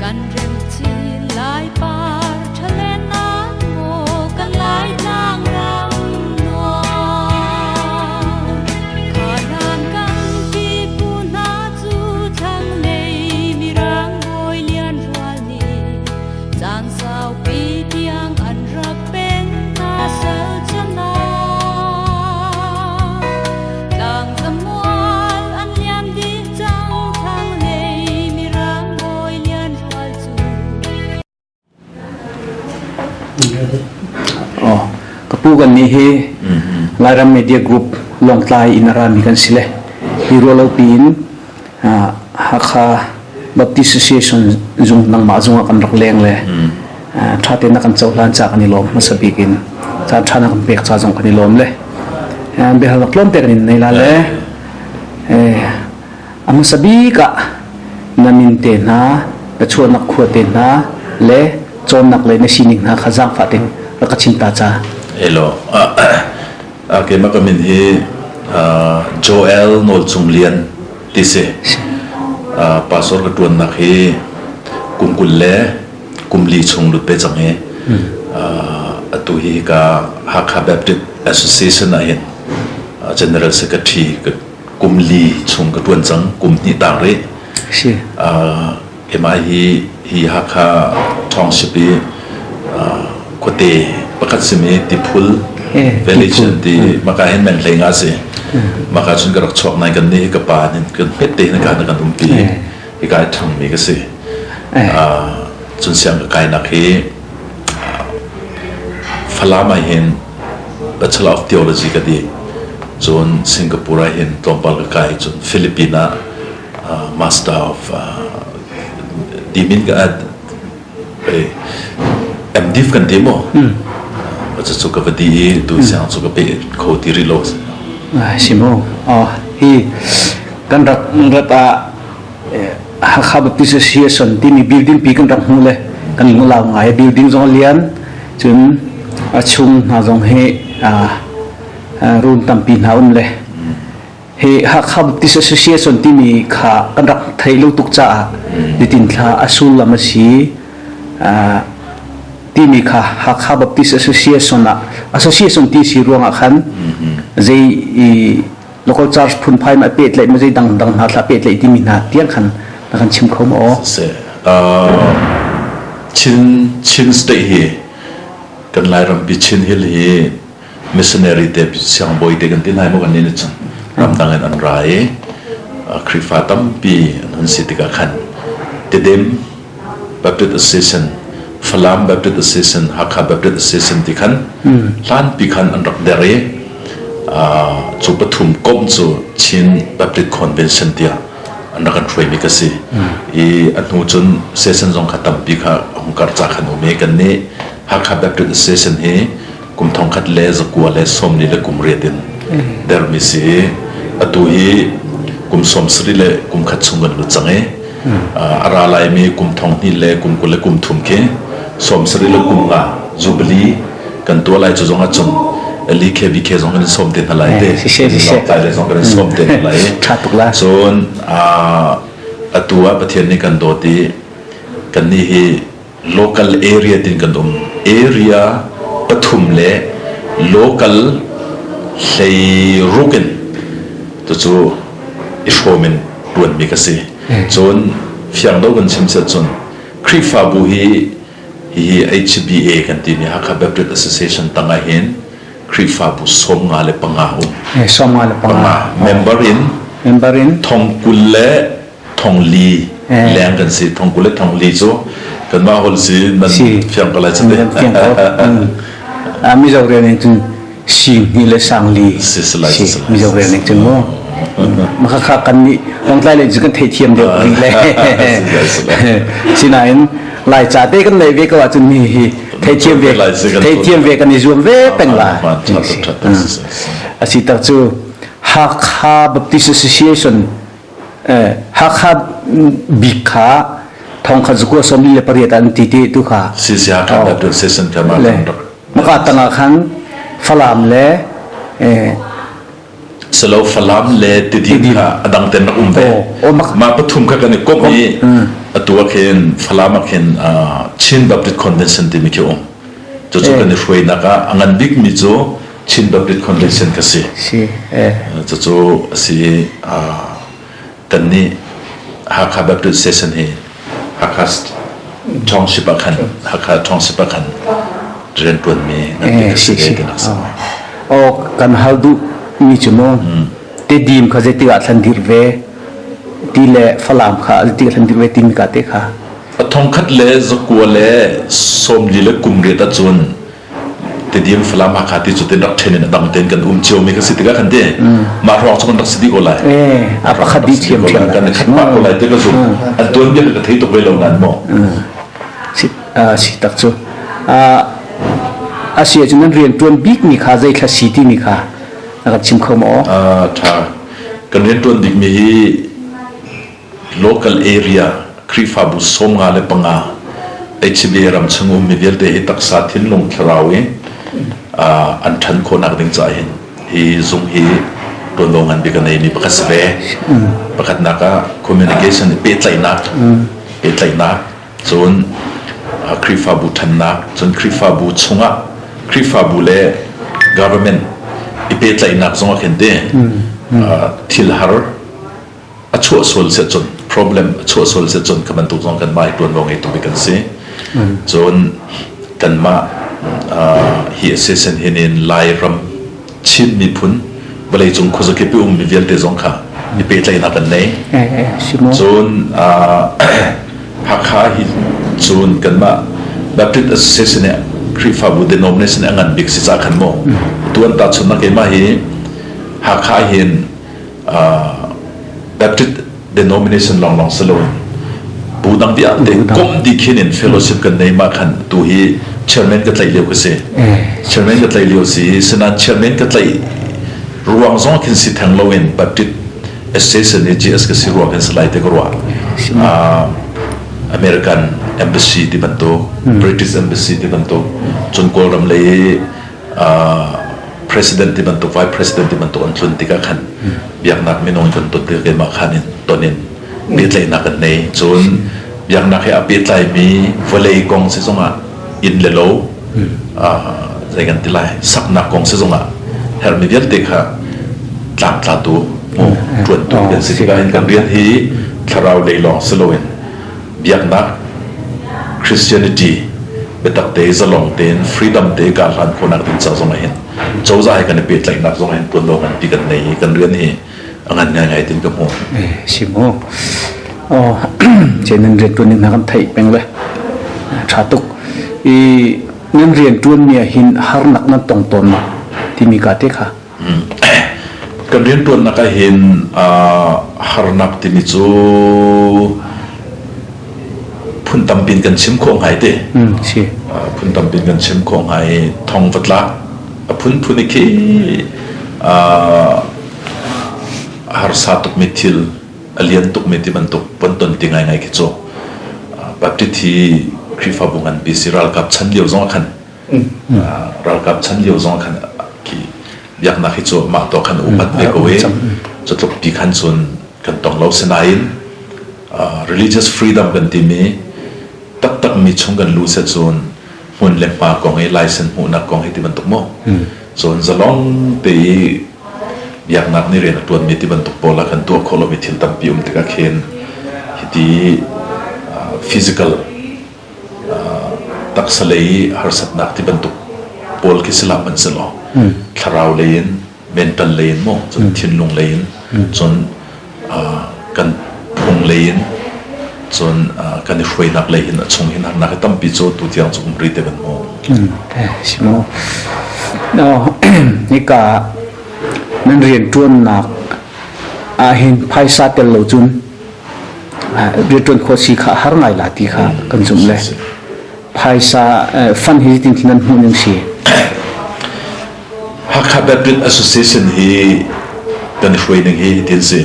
Kan rem chin lai par ṭhalen-nak maw kan Laitlang ram nuam. Khanan kan pipu hna cu thlanglei mirang bawi lian rual nih caan saupi tiang an rak pen hna sal canah. Tlang zamual an liam dih cang thlanglei mirang bawi lian rual cu. Oh, ka pu kan nih hi Lairam Media Group Lawngtlai in a rami kan si le hi rualo piin Hakha Baptist Association zung nangmah zungah kan rak leng le ṭha tein na kan cohlan ca kan i lawm hmasa bik in caan ṭha na kan pek ca zong kan i lawm le biahalnak tlawmte kan in nei la le a hmasa bik ah na min te hna na chuahnak khua te hna le cawnnak le na sining hna kha zaangfah tein rak ka chim ta ca. Hello. Keimah ka min hi Joel Nawl Cung Lian ti si. Pastor ka ṭuannak hi kum 20 le kum li chung lut ve cang hi. Atu hi ka Hakha Baptist Association ah hin General Secretary ka kum li chung ka ṭuan cang, kum hnih tang rih. Keimah hi hi Hakha Township i khuate pakhat simi Tiphul village an ti maka hin meng hlei nga si. Maka cun ka rak chuak nai kan nih ka pa nih kan hmet te hin ka kan umpi hika i ṭhangmi ka si. Cun siang ka kainak hi Falam ah hin Bachelor of Theology ka dih. Cun Singapore ah hin tlawmpal ka kai cun Philippines ah Master of timin ka MDiv kan ti maw? Cucu ka va di i tu siang cu ka pe kho ti rih lo. Si mu. Hi kan rak rat ah Hakha Baptist Association timi building pi kan rak hmu le kan lunglau ngai. Building zong a lian cun a chung hna zong hi room tampi hna um le Hi Hakha Baptist Association timi kha kan rak thei lo tuk caah nitin thla a sullam a si timi kha Hakha Baptist Association ah association ti si ruangah khan zei i local church phunphai ma pehtlaih ma zei dang dang hna thla pehtlaih timi hna tiang khan na kan chim kho maw? Chin Chin State hi kan Lairampi Chin Hill hi missionary te siangbawi te kan ti hna maw kan nih cun ramdang in an ra i Khrihfa tampi an hun si tikah khan Tedim Baptist Association Falam Baptist Association Hakha Baptist Association ti khan hlanpi khan an rak der i cu pathum komh cu Chin Baptist Convention tiah an rak kan hruaimi ka si i a hnu cun session zong kha tampi kha hung kar ca khan um i kan nih Hakha Baptist Association hi kum 1948 in dermi si i atu hi kum 73 chung kan lut cang i a ra laimi kum thong hnih le kum 23 khi 75 jubilee kan tuah lai cu zong ah cun Ali KBK zong kan in sawm te hna lai te tlai le zong kan in sawm te hna lai cun atu ah Pathian nih kan dawt i kannih hi local area tin kan um. Area pathum le local 16 in cucu i hrawm in ṭuanmi ka si. Cun fiang do kan chim siah cun Khrihfabu hi hihi HBA kan timi Hakha Baptist Association tangah hin Khrihfabu 55 um. 55. Member in member in thong 20 le 4,000 leng kan si 40,000 le 4,000 cu kanmah holh si nan fiang ko lai cu te fiang ko Mizo rian in cun sing hnih le sang li si si Mizo rian in cun mu maka kha kan nih Lawngtlai le cu kan theithiam deuh rih le sinain Lai ca te kan nei ve ko ahcun mi hi theithiam ve theithiam ve kan i zuam ve peng la asi tak cu Hakha Baptist Association Hakha bik kha 1948 an ti ti tu kha si si Hakha Baptist Session kha ma le maka tangah khan Falam le. Silo Falam le Tidim kha a dang ten rak um ve. Mah pathum kha kan i komh i atu ah khin Falam ah khin Chin Baptist Convention timi khi um. Cucu kan i hruainak ah a ngan bikmi cu Chin Baptist Convention kha si. Cucu a si i kannih Hakha Baptist Session hi Hakha Township ah khan Hakha Township ah khan rianṭuanmi ngan bik a si ve tinak si. Aw kan hal duh mi cu mu Tedim kha zeitik ah thlan dir ve ti le Falam kha zeitik ah thlan dir ve timi ka te kha. A thongkhat le zakua le sawmli le kum riat ahcun Tedim Falam Hakha ti cu tin rak ṭhen in a dang tein kan um cio mi kan si tikah kan ti mah hrawng cu kan rak si dih ko lai. A pakhat dih thiam thiam kan khat pah ko lai ti ka zum. An tuan bia ka thei tuk ve lo nan maw. Si si tak cu. A si ahcun nan rian ṭuan bik mi kha zei thla si ti mi kha na kan chim kho maw? Ṭha. Kan rian ṭuan bik mi hi Local area Khrihfabu 55 HBA ram chung ummi vialte hi taksa thinlung thlarau i an ṭhan khawhnak ding caah hin hi zung hi ṭuanvo ngan bik a neimi pakhat si ve. Pakhatnak ah communication pehtlaihnak pehtlaihnak cun Khrihfabu ṭhannak cun Khrihfabu chungah Khrihfabu le government i pehtlaihnak zong ah khin te thil har a chuah sual si cun problem a chuah sual si cun kha bantuk zong kanmah hi ṭuanvo ngeitu bik kan si. Cun kanmah hi association hin in Lairam Chin miphun vawleicung khuazakip i ummi vialte zong kha i pehtlaihnak kan nei. Cun Hakha hi cun kanmah Baptist Association i Khrihfabu denomination a ngan bik si ca khan maw tuan ta chun na keimah hi Hakha hin Baptist denomination lawnglawng si loin bu dang vialte komh dih khin in fellowship kan nei mah khan tu hi chairman ka tlaih lio ka si. Chairman ka tlaih lio si sinain chairman ka tlaih ruang zong khin si theng loin Baptist Association i GS ka si ruang khin si lai te ka ruah. American Embassy ti bantuk, British Embassy ti bantuk, cun Kawlram lei president ti bantuk vice president ti bantuk an tlun tikah khan biaknak minung kan ton tikah keimah khan in ton in pehtlaihnak kan nei. Cun biaknak he a pehtlaimi vawlei kong si zongah inn le lo zei kan ti lai saknak kong si zongah herhmi vialte kha tlangtlatu ṭuantu kan si tikah hin kan rian hi thlarau lei lawng si loin biaknak Christianity biatak te zalong tein freedom te ka hlan khawhnak ding ca zong ah hin cozah he kan i pehtlaihnak zong ah hin tuanvo nganpi kan nei i kan rian hi a ngan ngaingai tin ka hmu. Si mu. Oh, che nan rian tuan ning hna kan theih peng le tha tuk. I nan rian tuan mi ah hin harnak nan tong tawn ma timi ka te kha. Kan rianṭuannak ahhin harnak timi cu phun tampi in kan chim khawh ngai te. Phun tampi in kan chim khawh ngai. Thong va tlak a phunphun i khi harsa tukmi thil a lian tukmi ti bantuk pon ton ti ngaingai khi cu Baptist hi Khrihfabu nganpi si ralkap chan lio zong ah khan Ralkap chan lio zong khan khi biaknak hi cu mah to khan upat ve ko i cutluk pi khan cun kan tong lo sinain religious freedom kan timi taktak mi chung kan lu set cun hmun le hma kong i license hmuhnak kong hi ti bantuk mu cun zalong te i biaknak nih rian a tuanmi ti bantuk pawl ah kan tuah khawh lomi thil tampi um tikah khin hiti physical Taksa lei harsatnak ti bantuk pawl khi si hlah hmanhsehlaw thlarau lei in mental lei in maw cun thinlung lei in cun kan phung lei in cun kan i hruainak lei in a chung hin harnak hi tampi cu tutiang cu um rih te kan hmu. Si maw? Hika nan rianṭuannak ahhin phaisa tel lo cun rianṭuan khawh si kha har ngai la ti kha kan zumh le phaisa fund hi tin nan hmuh ning si. Hakha Baptist Association hi kan hruai ning hi hitin si.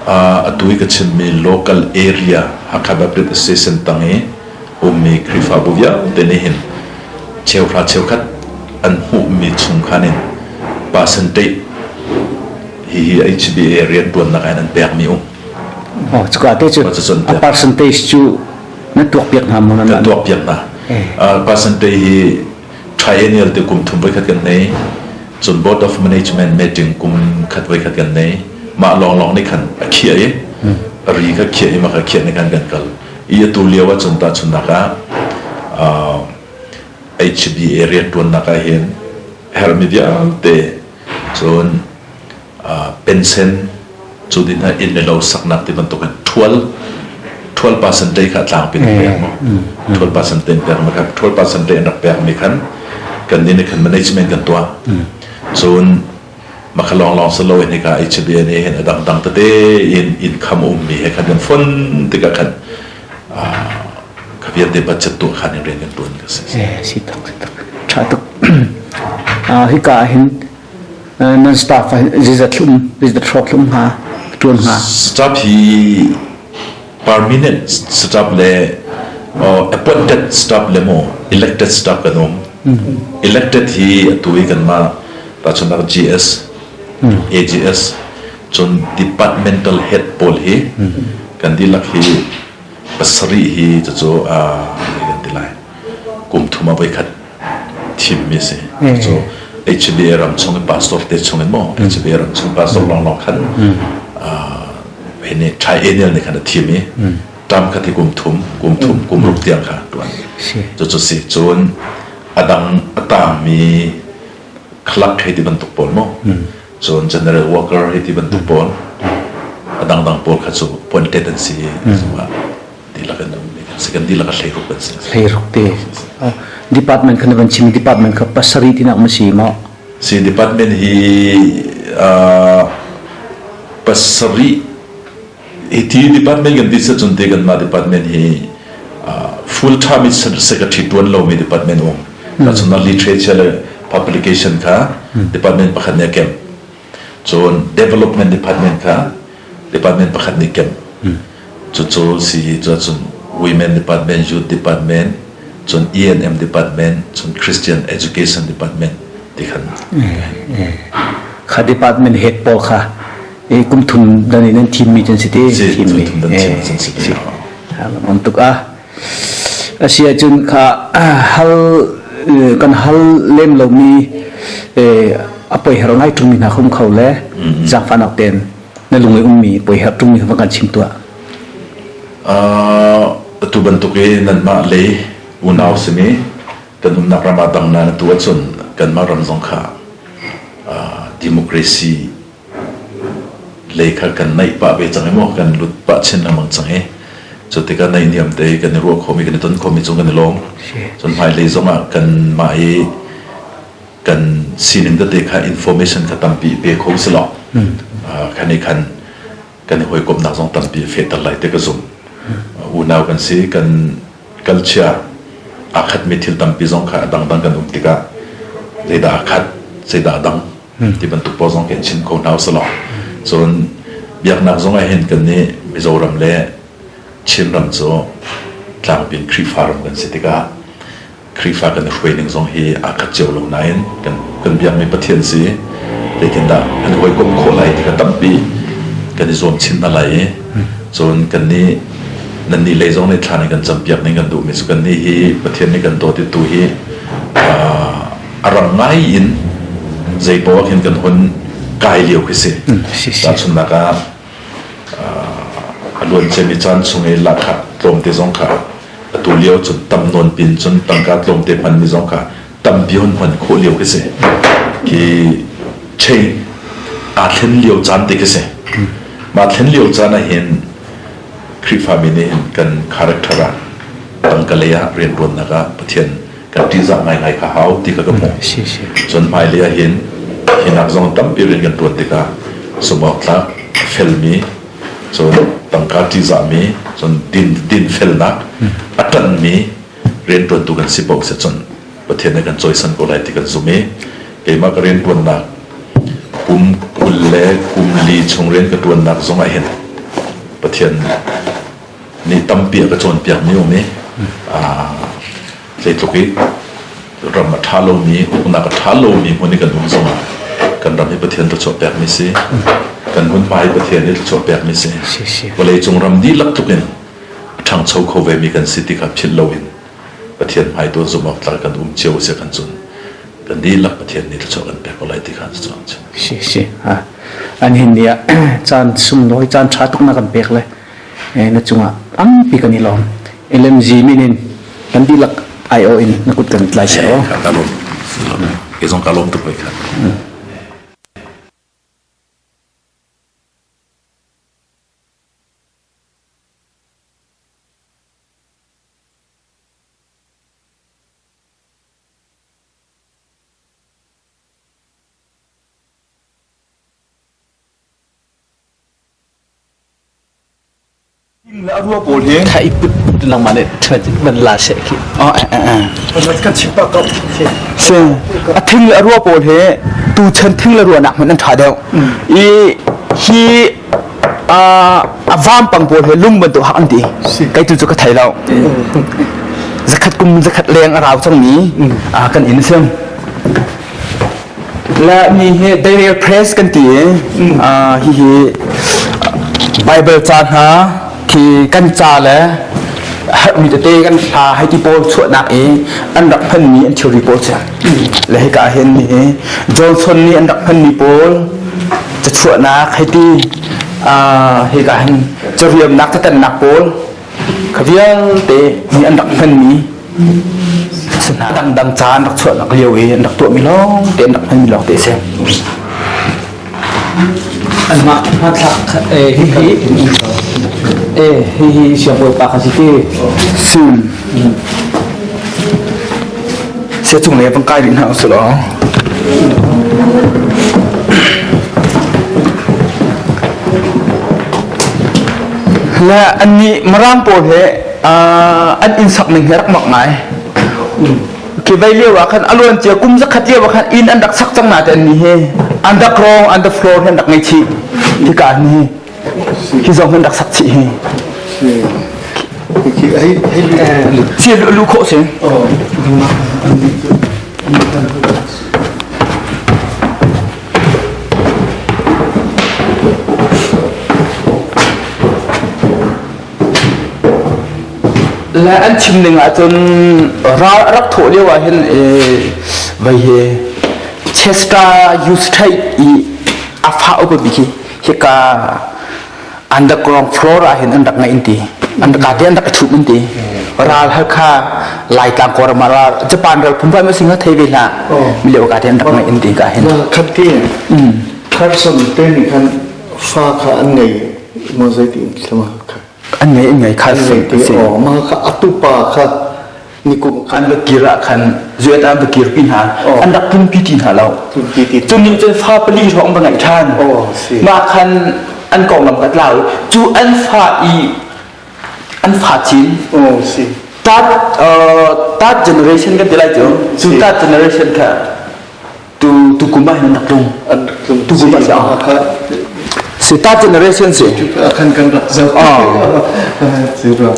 Atu i ka chimmi local area Hakha Baptist Association tang i ummi Khrihfabu vialte nih hin cheuhra cheukhat an hmuhmi chung khan in percentage. Hihi HBA riantuannak ah an pekmi um. Oh, cuka te cu a percentage cu na tuak piak hna maw? Kan tuak piak hna. Percentage hi triennial te kum thum voikhat kan nei. Cun board of management meeting kum khat voikhat kan nei. Mah lawnglawng nih khan a khiah i a ri kha khiah i mah kha khiah nih khan kan kal. I atu lio ah cun tahchunhnak ah HBA riantuannak ah hin herhmi vialte cun pension cu din ah inn le lo saknak ti bantuk in ṭhual ṭhual percentage kha tlangpi in pek mu ṭhual percentage pek mi kha ṭhual percentage an rak pek mi khan kan nih khan management kan tuah cun makha lawnglawng si lo in hika HBN hin a dangdang tete in income um mi he khan kan fon tikah khan kha vialte budget tuah khan in rian kan tuan ka si si tak si tak tha tuk hika hin nan staff zeizat thlum zeizat hrawk thlum hnga tuan hnga staff hi permanent staff le appointed staff le mo elected staff kan um elected hi atu i kanmah tahchunhnak GS AGS cun departmental head pawl hi kan dihlak hi pasarih hi cucu kan ti lai kum thum ah voikhat thimmi a si. Cu HBA ram chung i pastor te chung in maw HBA ram chung pastor lawnglawng khan hi triennial nih khan a thim i term kha ti kum thum kum thum kum ruk tiang kha tuan cucu si cun a dang a tangmi clerk hei ti bantuk pawl maw cun general worker hei ti bantuk pawl a dangdang pawl kha cu appointed an si dihlak in um si kan dihlak a hleiruk kan si hleiruk te department kha na van chim department kha pasarih tinak ma si maw si department hi pasarih hi ti department kan ti sa cun te kan ma department hi full time secretary tuan lomi department um ta chun literature le publication kha department pakhat nih a kemh cun development department kha department pakhat nih kemh Cucu si cun Women Department, Youth Department, cun E&M Department, cun Christian Education Department ti khan. Kha department head pawl kha kum thum dan in an thimmi cun si te thimmi dan cun si te. Om tuk a asi ahcun kha hal kan hal lem lomi a poi her ngai ṭungmi hna khum kho le zaangfahnak ten na lung i ummi poiherh ṭungmi kha va kan chim tuah. Atu bantuk i nanmah lei unau simi kan umnak ram ah dang na tu ahcun kanmah ram zong kha democracy lei kha kan naih pah ve cang i maw kan lut pah chin lengmang cang i cu tikah naihniam te kan i ruah khomi kan i ton khomi cung kan i lawm cun hmailei zong ah kanmah i kan sining tete kha information kha tampi pe kho si law khan i khan kan i hawikomhnak zong tampi fehter lai te ka zumh unau kan si kan culture aa khatmi thil tampi zong kha a dangdang kan um tikah zeidah aa khat zeidah a dang ti bantuk pawl zong kan chim kho hna usih law cun biaknak zong ah hin kan nih Mizoram le Chinram cu tlangpi in Khrihfa ram kan si tikah Khrihfa kan i hruai ning zong hi aa khat cio lo nain kan kan biakmi Pathian si zeitindah kan i hawikomh khawh lai ti kha tampi kan i zuam chin hna lai i cun kannih nannih lei zong nih thla nih kan campiak ning kan duhmi cu kannih hi Pathian nih kan dawt i tu hi a rang ngai in zei poah khin kan hun kai lio khi si. Tahchunhnak ah a luan ciami caan chung i lahkhah tlawmte zong kha atu lio cun tam nawn pin cun tangka tlawmte hmanmi zong kha tampi hun hman khawh lio khi si. Khi chain aa thlen lio caan te khi si. Mah thlen lio caan ah hin Khrihfami nih hin kan character ah tangka lei ah rianṭuannak ah Pathian kan ṭihzah ngaingai kha hau ti kha ka hmuh. Cun hmailei ah hin hinak zong tampi rian kan ṭuan tikah sumawktlak a felmi cun tangka ṭihzahmi cun din dinfelnak a ṭanhmi rianṭuantu kan si paoh si cun Pathian nih kan cawisan ko lai ti kan zumh i keimah ka rianṭuannak kum 20 le kum li chung rian ka ṭuannak zong ah hin Pathian nih tampi a ka cawnpiakmi um i zeitluk i ram a ṭha lomi uknak a ṭha lomi hmun i kan um zongah. Kan ram hi Pathian thluachuah pekmi si. Kan hmunhma hi Pathian nih thluachuah pekmi si. Vawleicung ram dihlak tluk in a ṭhangcho kho vemi kan si ti kha philh loin Pathian hmai tuan zumh awk tlak kan um cio si kan cun kan dihlak Pathian nih thluachuah kan pek ko lai ti kha cu Si si. An hin ni ah caan sunglawi caan ṭha tuk na kan pek le na cungah tampi kan i lawm. LMG min in kan dihlak IO in na kut kan tlai seh aw. Ka lawm. Ke zong ka lawm tuk ve kha. Kha i put langmah le man la seh khi. Kan chim pah ko. Si a thing le a rua pawl hi tuchan thing le ruahnak hmanh an ṭha deuh. I hi a vampang pawl hi lung bantuk hak an ti. Kei tu cu ka thei lo. Zakhat kum zakhat leng a rau cangmi kan inn a si. Le mi hi Daniel Press kan ti i hihi Bible ca hna khi kan ca le herhmi tete kan hla hei ti pawl chuahnak i an rak hmanmi an thilri pawl cu le hika hin hi Johnson nih an rak hmanmi pawl cachuahnak hei ti hika hin cariamnak catannak pawl Kha vialte nih an rak hmanmi si hna. Dangdang ca an rak chuahnak lio i an rak tuahmi lawng te an rak hmanmi lawng te a si. Anmah hmanthlak hihi hihi siangbawipa kha si ti. Sim. Sia cung lei vang kai rih hna usih law. Le annih Mirang pawl he an inn sak ning hi rak mak ngai. Khi vei lio ah khan a luan cia kum zakhat lio ah khan inn an rak sak cang na te annih hi underground under floor hi an rak ngei chih. Hika ni hi zong an rak sak chih hi. Si lu khawh si. Le an chim ning ahcun ral a rak thawh lio ah hin vei hi Chester Eustace i a fa upa bik hi hika underground floor ah hin an rak ngeih an ti an rak te an rak i thup an ti ral Halkha Laitlang Kawlram ah ral Japan ral phunphai ma singa thei ve hlah milio ka te an rak ngeih an ti ka hin khat ti Carson te nih khan fa kha an ngei mo zei ti thlama kha an ngei an ngei Carson ti o ma kha atupa kha nikum an va kir ah khan zuet an va kir pi hna an rak tlunpi ti hna lo cu nih cun fa pali hrawng va ngeih ṭhan mah khan an konglam ka tlau cu an fa i an fa chin third third generation kan ti lai cu cu third generation kha tu tu kum ah hin an rak tlung an rak tlung tu kum ah kha si third generation si khan kan rak zoh si ra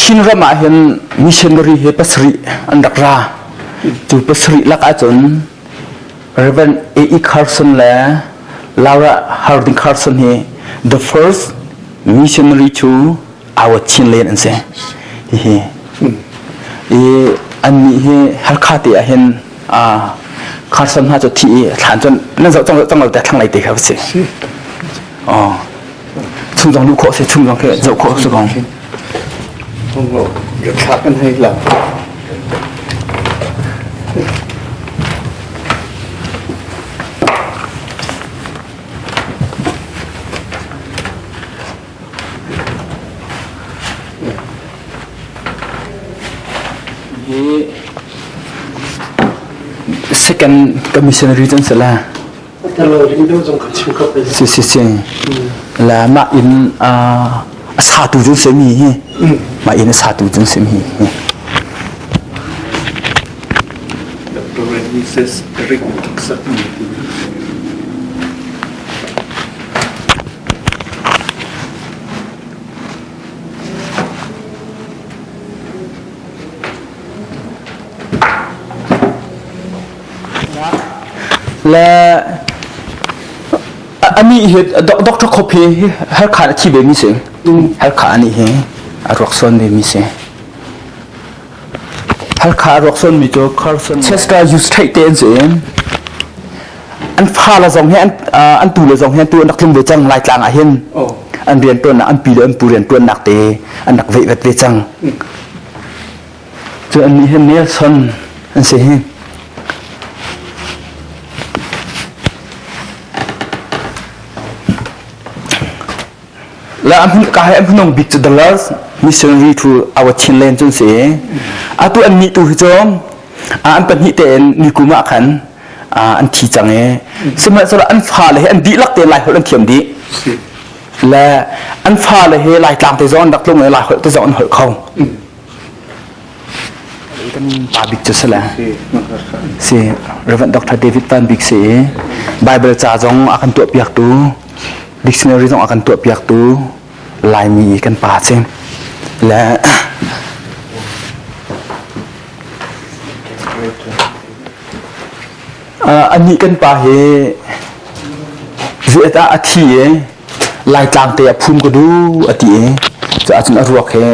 Chinram ah hin missionary hi pasarih an rak ra. Cu pasarih lak ahcun Reverend A.E. Carson le Laura Harding Carson hi the first missionary to our Chinland an si. Hihi i annih hi Halkha te ah hin Carson hna cu thi i thlan cun nan zoh cang cang lo te thlanglei te kha si. Oh. Chung zong luh khawh si chung zong khi zoh khawh si kong. Thla kan hei la. Kan kan missionary cun si la. Si si si. La mah inn a satu cun si mi hi. Mah inn a satu cun si mi hi. Dr. Mrs. Eric Tuksatmi. Le anih hi Dr. Khop hi Halkha a thi ve mi si. Halkha anih hi a ruak sawn ve mi si. Halkha a ruak sawn mi cu Carson Chester Eustace te an si. An fa le zong hi an tu le zong hi an tu an rak tlung ve cang Laitlang ah hin. An rian tuannak an pi le an pu rian tuannak te an rak veih vet ve cang. Cu annih hi Nelson an si hi. La an ka hai an hunong bik cu the last missionary to our Chinland cun si. Atu an nih tu hi cu an pahnih tein nikum ah khan an thi cang i sihmanhsehlaw an fale hi an dihlak tein Laiholh an thiam dih. Le an fale hi Laitlang te zong an rak tlung i Laiholh te zong an holh kho. Kan pa bik cu si le si Reverend Dr. David Van Bik si i Bible ca zong a kan tuahpiaktu dictionary zong a kan tuahpiaktu Laimi kan pa si le anih kan pa hi zuet ah a thi i Laitlang te a phum ka du a ti i cu ahcun a ruak he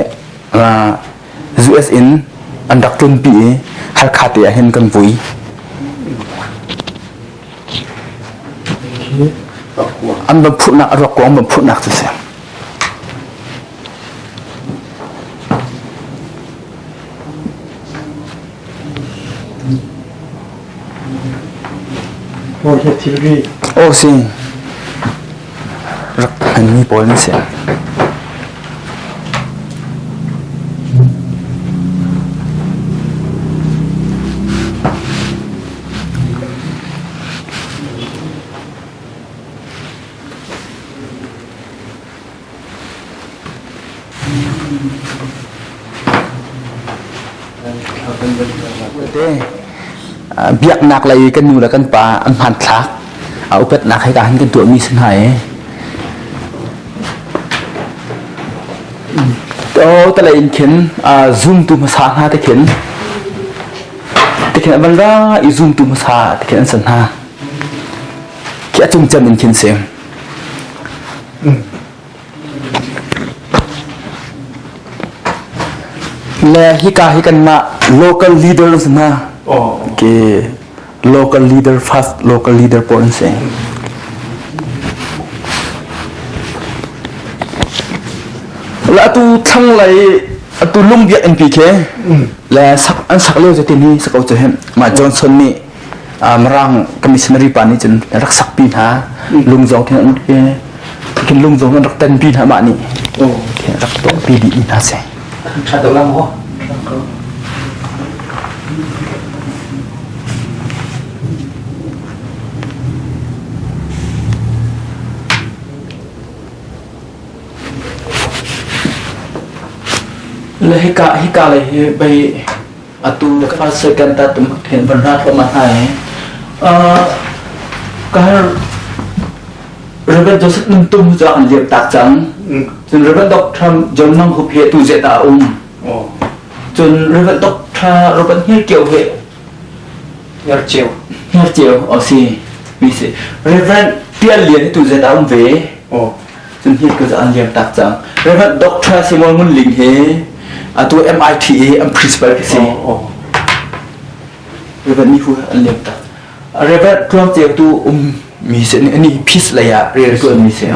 US in an rak tlunpi i Halkha te ah hin kan vui. An van phurhnak a ruak kuang van phurhnak cu si. Aw si. Rak hmanmi pawl an si. Biaknak lei kan nu le kan pa an hmanthlak a upatnak he ka han kan tuahmi si hna i to talei in khin zumtu hmasa hna te khin te khin an van ra i zumtu hmasa te khin an san hna khi a cung cem in khin si Le hika hi kanmah local leaders hna ke local leader first local leader pawl an si. Le atu thlanglei atu lungbiak innpi khi le sak an sak lio cu tin hi sako cu hin mah Johnson nih Mirang ka missionary pa nih cun rak sakpi hna lung zong khin an khin lung zong an rak tanpi hna mah nih khin rak tuahpi dih mi hna si. Ṭha deuh la maw? Le hika hika lei hi bei Atu first second ta tum then van ra thluahmah hna i ka Reverend Joseph Nung Tum cu an liam tak cang. Cun Reverend Dr. John Mang Hup hi tu zet ah a um. Cun Reverend Dr. Robert Hngir Kio hi Hngir Ceu. Hngir Ceu o si. Mi si. Reverend Tial Lian hi tu zet ah um ve. Cun hi cu an liam tak cang. Reverend Dr. Simon Ngun Ling hi atu MIT i an principal khi si. Reverend ni hu an liam tak. Reverend Tluang Ceu tu um mi si ni peace lei ah rian tuan mi si.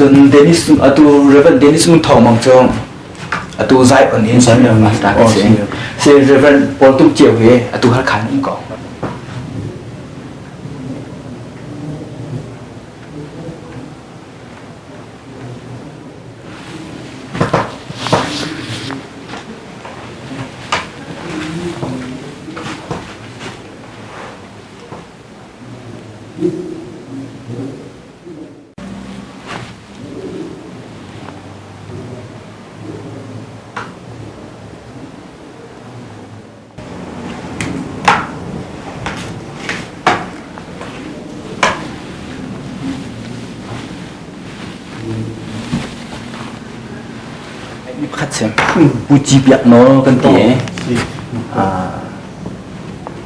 Cun Dennis atu Reverend Dennis Ngun Thawng Mang cu atu zai on in pastor si. Si Reverend Paul Tum Ceu hi atu Halkha in um ko. Mi pakhat si. Pu Ci Biak Nawl kan ti i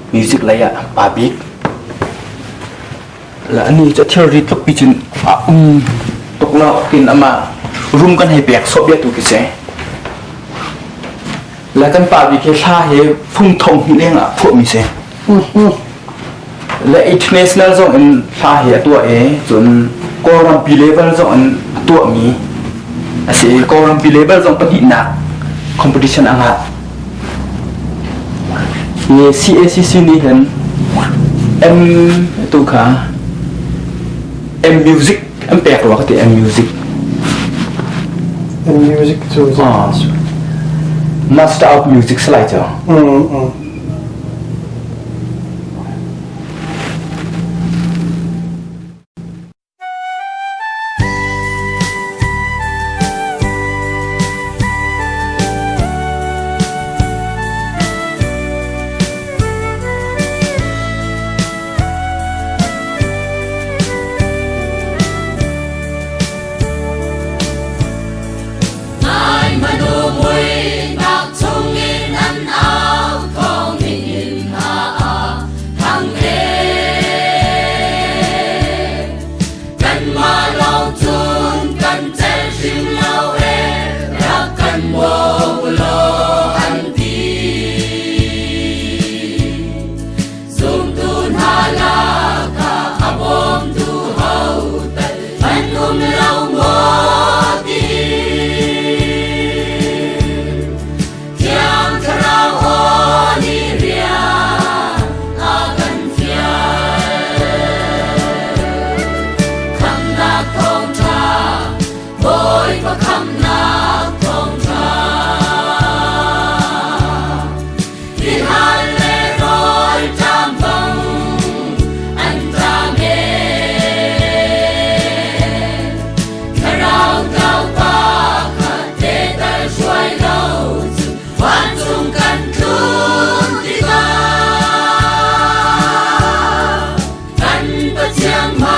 music lei ah pa bik. La ani cu thilri tluk pi cun a um tuk lo tin amah room kan hei pek sawh bia tu khi si. Le kan pa bik hi hla hi fung thong hnih leng ah phuahmi si. Le international zong in hla hi a tuah i cun Kawlrampi level zong in a tuahmi a si i Kawlrampi level zong pahnihnak competition a ngah. Hi CACC nih hin M tu kha M music an pek rua ka ti M music. M music cu Master of Music salai cu. Kan Pathian.